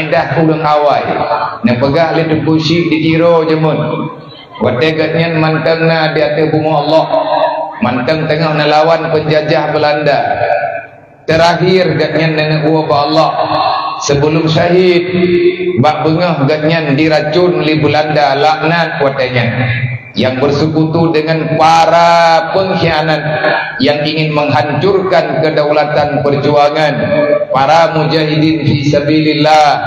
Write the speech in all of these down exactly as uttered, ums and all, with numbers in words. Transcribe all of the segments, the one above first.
Dah ureuëng awai, neupeugah lé Teungku Chik di Tiro jameun. Watée gobnyan mantong na di ateueh bumoe Allah, mantong teungoh neulawan peunjajah Beulanda. Teurakhir gobnyan neuneuwoe bak Allah. Sibeulom syahid, bak beungoh gobnyan diracon lé Beulanda, laknat watée nyan. Yang bersekutu dengan para pengkhianat yang ingin menghancurkan kedaulatan perjuangan para mujahidin fi sabilillah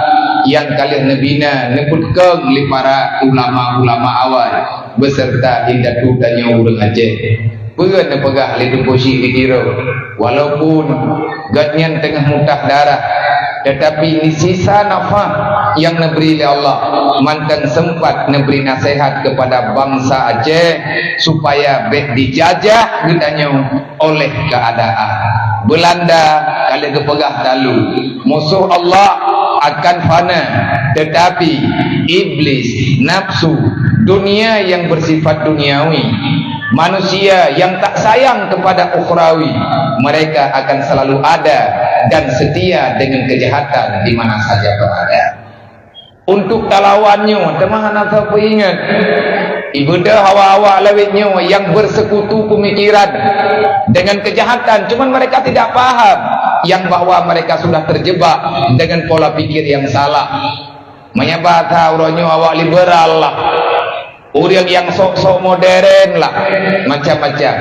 yang ka lheueh neubina, neupeutkong lé para ulama-ulama awai beserta indatu tanyoe ureuëng Aceh. Peue neupeugah lé Teungku Chik di Tiro, walaupun gobnyan teungoh mutah darah, tetapi sisa nafas yang neubri lé Allah, mantong sempat neubri nasihat kepada bangsa Aceh supaya bék dijajah geutanyoe oleh keadaan. Beulanda ka lheueh geupeugah talu, musoh Allah akan fana, tetapi iblis, nafsu, dunia yang bersifat duniawi, manusia yang tak sayang kepada ukhrawi, mereka akan selalu ada dan setia dengan kejahatan di mana saja berada. Untuk talawan nyoe, teuma hana soe peuingat. Ibeudôh awak-awak lawét nyoe yang bersekutu pemikiran dengan kejahatan, cuman mereka tidak paham yang bahwa mereka sudah terjebak dengan pola pikir yang salah. Meunyoe bahasa uroe nyoe awak liberal lah. Ureuëng nyang sok-sok modern lah, macam-macam.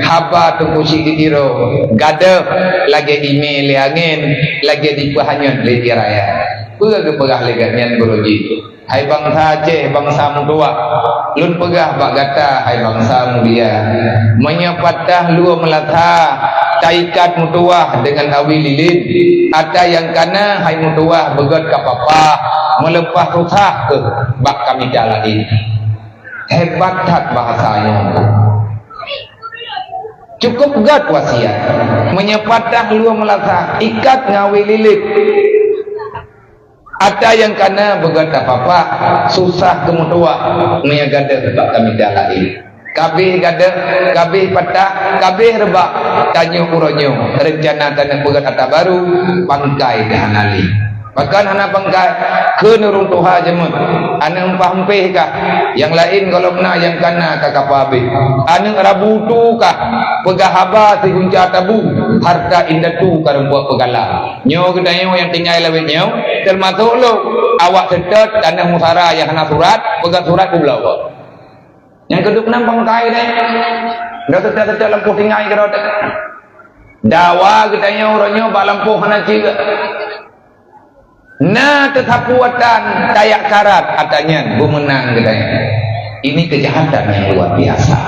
Haba Teungku Chik di Tiro, gadôh lagée imé lé angén, lagée dipeuhanyot lé ie raya. Peue geupeugah lé gobnyan beureuji? Hai bansa Aceh, bansa meutuwah, lôn peugah bak gata, hai bansa mulia, meunyoe patah lua meulasa taikat meutuwah deungon awi lilin, ata nyang kana hai meutuwah beugét ka papa, meuleupah susah kheueh bak kami laén. Hebat that bahasa nyoe. Cukup gét wasiat. Meunyoe patah lua meulasa, ikat ngon awi lilin. Ata nyang kana beugét ka papa, susah keu meutuwah, meunyoe gadôh bak kami laén. Kabéh gadôh, kabéh patah, kabéh reubak, tanyoe uroe nyoe, reuncana taneuk peugét ata barô, pangkai teuh hana lé. Pakon hana pangkai? Kheun ureuëng tuha jameun, aneuëk umpah umpéh kah? Nyang laén gohlom na nyang kana ka kapabéh. Aneuëk rabu tu kah? Peugah haba sigunca tabu, hareuta indatu ka rumpok peugala. Nyoe geutanyoe nyang tinggai lawét nyoe, teumasok lôn, awak seutôt taneuh musara nyang hana surat, peugah surat peubloe. Nyang keudua nan pangkai deh. Dah seutôt-seutôt lampôh tinggai keudroe teuh. Dawa geutanyoe uroe nyoe bak lampôh hana cit. Na teusapu atan tayak karat, ata nyan beumeunang geutanyoe. Ini kejahatan yang luar biasa.